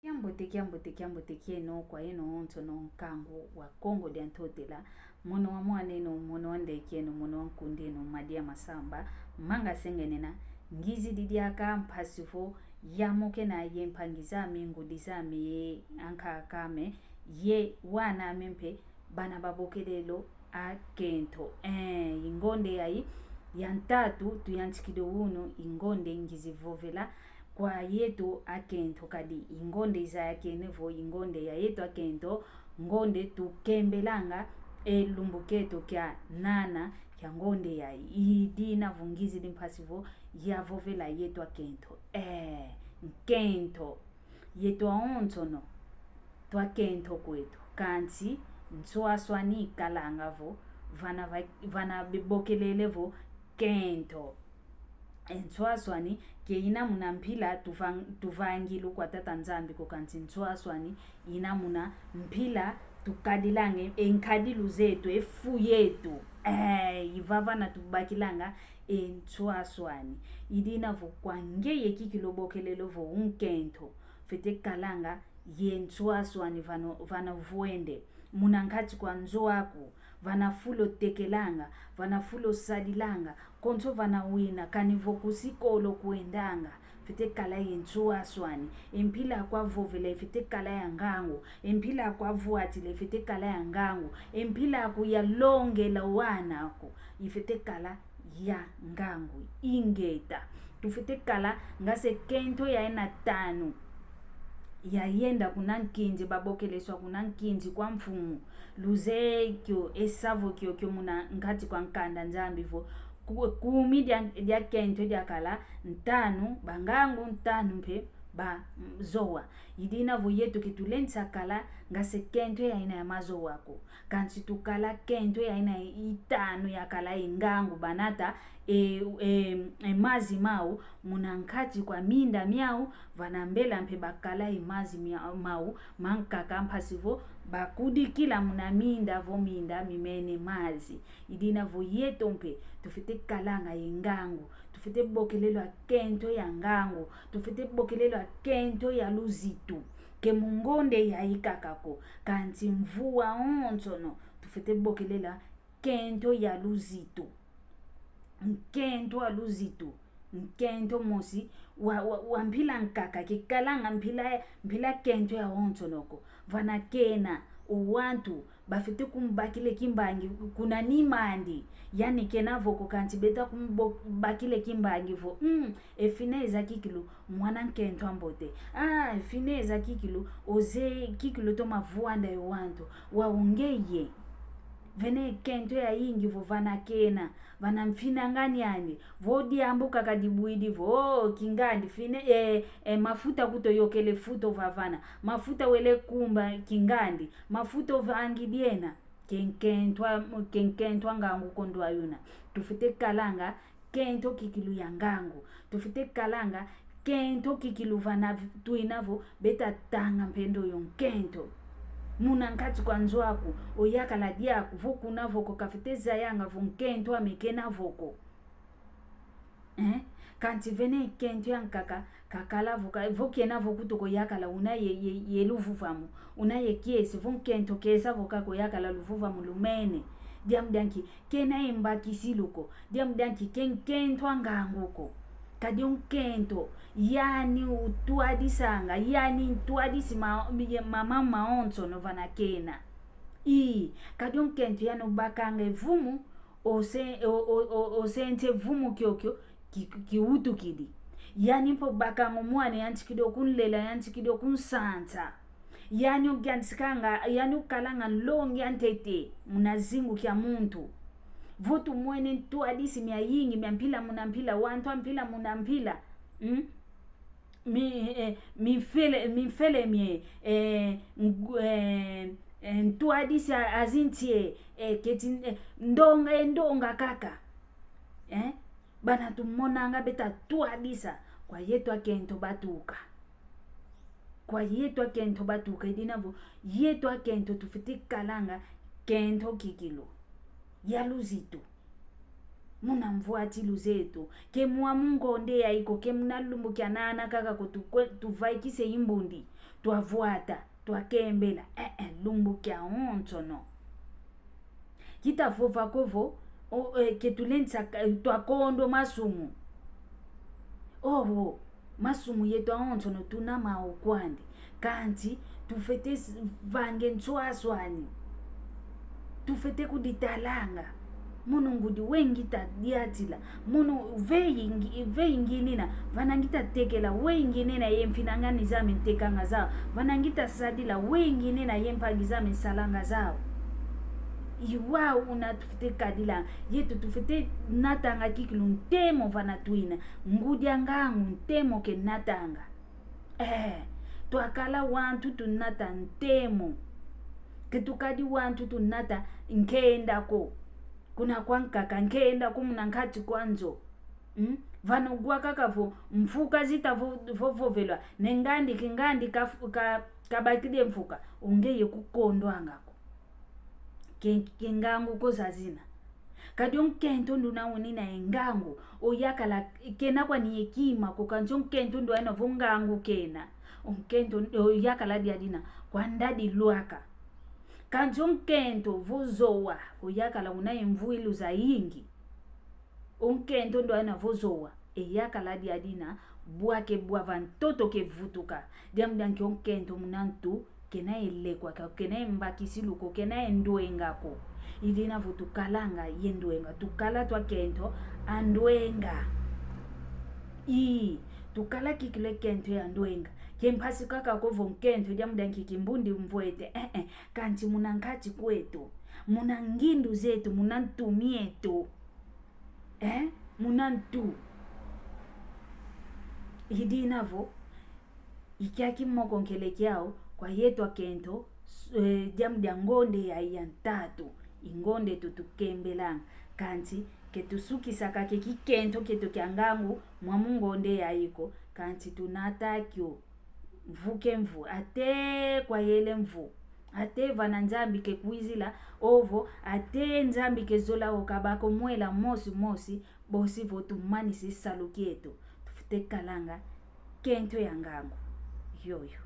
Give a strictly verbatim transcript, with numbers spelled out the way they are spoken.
Kiambote, kiambote, kiambote kieno kwa yeno onsono nkangu wa Kongo dia Ntotela, mono wa mwan'eno, mono wa ndek'eno, mono wa nkund'eno, Madia Masamba, manga sengenena, ngizidi diaka mpasi vo yamoke na ye mpangi zame, ngudi zame, ye ankaka ame, ye wana ame mpe, bana babokelelo akento. Eh, i ngonde yayi ya ntatu tuyantikidi unu, i ngonde ngizi vovela kwa yeto akento, kadi i ngonde izayakene vo i ngonde ya yeto akento, ngonde tukembelanga e lumbu kieto kia nana kia ngonde yayi. I dina vo ngizidi mpasi vo yavovela yeto akento. Eh, nkento. Yeto awonsono twakento kweto, kansi nswaswani ikalanga vo vana va-, vana bibokelele vo kento. E nswaswani ke ina muna mpila tuvan-, tuvangilu kwa Tata Nzambi ko, kansi nswaswani ina muna mpila tukadilanga e nkadilu zeto, e fu yeto. Eh, i vavana tubakilanga e nswaswani. I dina vo kwa ngeye kikilu obokelele vo unkento, fwete kalanga ye nswaswani vano, vana vwende. Muna nkati kwa nzo aku, vana fulu otekelanga, vana fulu osadilanga, konso vana wina, kani vo ku sikolo kwendanga, fwete kala ye nswaswani. E mpila aku avovela, ifwete kala ya ngangu. E mpila aku avwatila, ifwete kala ya ngangu. E mpila aku yalongela wana aku, ifwete kala ya ngangu. Ingeta. Tufwete kala nga se kento ya ina tanu yayenda kuna nkinzi, babokeleswa kuna nkinzi kwa mfumu. Luzeye kio, e sa vo kiokio muna nkati kwa nkanda Nzambi vo ku-, kumi dia, dia kento diakala ntanu bangangu, ntanu mpe bazowa. I dina vo yeto ke tulendisa kala nga se kento ya ina ya mazowa ko. Kansi tukala kento ya ina itanu yakala ye ngangu, banata e, e, e mazi mau muna nkati kwa minda miau, vana mbela mpe bakala ye mazi mia-, mau mankaka, mpasi vo bakudikila muna minda vo minda mimene mazi. I dina vo yeto mpe tufwete kalanga ye ngangu, tufwete bokelelwa kento ya ngangu, tufwete bokelelwa kento ya luzitu. Ke mu ngonde yayi kaka ko, kansi mvu awonsono tufwete bokelela kento ya luzitu. Nkento a luzitu, nkento mosi wa, wa, wa mpila nkaka, ke kalanga mpila, mpila kento yawonsono ko. Vana kena, o wantu bafwete kumbakila kimbangi kuna nima andi. Yani kena vo ko, kansi beta kumbakila kimbangi vo, mm, e fina eza kikilu mwana nkento ambote. Ah, e fina eza kikilu, ozeye kikilu toma vwanda yo wantu. Wau ngeye. Vene kento yayingi vo vana kena, vana mfinangani andi. Vo diambu kaka dibwidi vo, oh, kingandi fine, eh, eh, mafuta kutu oyokele futa ovavana. Mafuta wele kumba kingandi. Mafuta ovangi diena. Ke nkento a, ke nkento a ngangu ko ndwa yuna. Tufwete kalanga kento kikilu ya ngangu. Tufwete kalanga kento kikilu vana v-, twina vo beta tanga mpendo yo nkento. Muna nkati kwa nzo aku, oyakala diaku, vo kuna vo ko kafwete zayanga vo nkento ame kena vo ko. Eh? Kansi vene nkento ya nkaka, kakala vo ka, vo kena vo kutu ko yakala una ye, ye, ye luvuvamu, una ye kiese, vo nkento kesa vo ka ko yakala luvuvamu lumene. Diambu dia nki? Kena ye mbakisilu ko. Diambu dia nki? Ke nkento a ngangu ko. Kadi o nkento, yani utwadisanga, yani ntwadisi ma, ma, ma, mawonsono vana kena. Ii, kadi o nkento yani ubakanga e vumu, ose-, o, o, o, osense vumu kiokio ki, kiwutukidi. Yani mpe ubakanga o mwana yantikidi okunlela, yantikidi okunsansa. Yani uyantikanga, yani ukalanga nlongi antete muna zingu kia muntu. Vo tumwene ntwadisi miayingi, mia mpila muna mpila, wantu a mpila muna mpila. Mm? Mi, eh, mifele, mifele mie, eh, ngu-, eh, eh, ntwadisi a, azintie, eh, keti, eh, ndonga, eh, ndonga kaka. Eh? Bana tumonanga beta twadisa, kwa yeto akento batuka. Kwa yeto akento batuka, i dina vo, yeto akento tufwete kalanga kento kikilu. Ya luzitu. Muna mvwatilu zeto. Ke mwa mu ngonde yayi ko, ke muna lumbu kia nana kaka ko tukwe-, tuvaikisa e mbundi. twavwata, twakembela, eh, eh, lumbu kiawonsono. Kita vova ko vo, o, eh, ke tulendisa ka-, twakondo masumu. Ovo, masumu yetu awonsono tuna mau kwandi. Kansi, tufwete s-, vanga nswaswani. Tufwete kuditalanga. Mono ngudi we ngita diatila. Mono ve ingi-, ve inginina. Vana ngita tekela, we inginina ye mfinangani zame ntekanga zau. Vana ngita sadila, we inginina ye mpangi zame nsalanga zau. I wau una tufwete kadila. Yetu tufwete natanga kikilu ntemo vana twina. Ngudi a ngangu ntemo kenatanga. Eh, twakala wantu tunata ntemo. Ke tukadi wantu tunata nkenda ko. Kuna kwa nkaka nkenda ko muna nkati kwa nzo. Mm? Vana ugwa kaka vo mfuka zita vo, vo vovelwa. Ne ngandi kingandi ka, ka, kabakidi e mfuka. Ungeye kukondwanga ko. Ke, ke ngangu ko zazina. Kadi o nkento nduna unina ye ngangu, oyakala kena kwani ye kima ko, kansi o nkento nduna vo ngangu kena. O nkento oyakala diadina kwa ndadi lwaka. Kansi o nkento vo zowa, oyakala una ye mvwilu zayingi. O nkento nduna vo zowa, eyakala diadina bwa ke bwa va ntoto kevutuka. Diambu dia nki o nkento muna ntu, kena ye lekwa ko, kena ye mbakisilu ko, kena ye ndwenga ko. I dina vo tukalanga ye ndwenga, tukala twa kento a ndwenga. Ii, tukala kikilu e kento ya ndwenga. Ke mpasi kaka ko vo nkento, diambu dia nki kimbundi mvwete, eh, eh, kansi muna nkati kweto, muna ngindu zeto, muna ntu mieto. Eh? Muna ntu. I dina vo, i kiaki moko nkele kiau, kwa yeto akento, s-, eh, diambu dia ngonde ya, ya ntatu, i ngonde eto tukembelanga. Kansi, ke tusukisa kaka e kikento kieto kia ngangu, mwa mu ngonde yayi ko, kansi tunata kio. Mvu ke mvu, ate kwayele mvu. Ate vana Nzambi kekwizila, ovo, ate Nzambi kezola okabako mwela mosi mosi, bosi vo tumanisi salu kieto. Tufwete kalanga kento ya ngangu. Yoyo.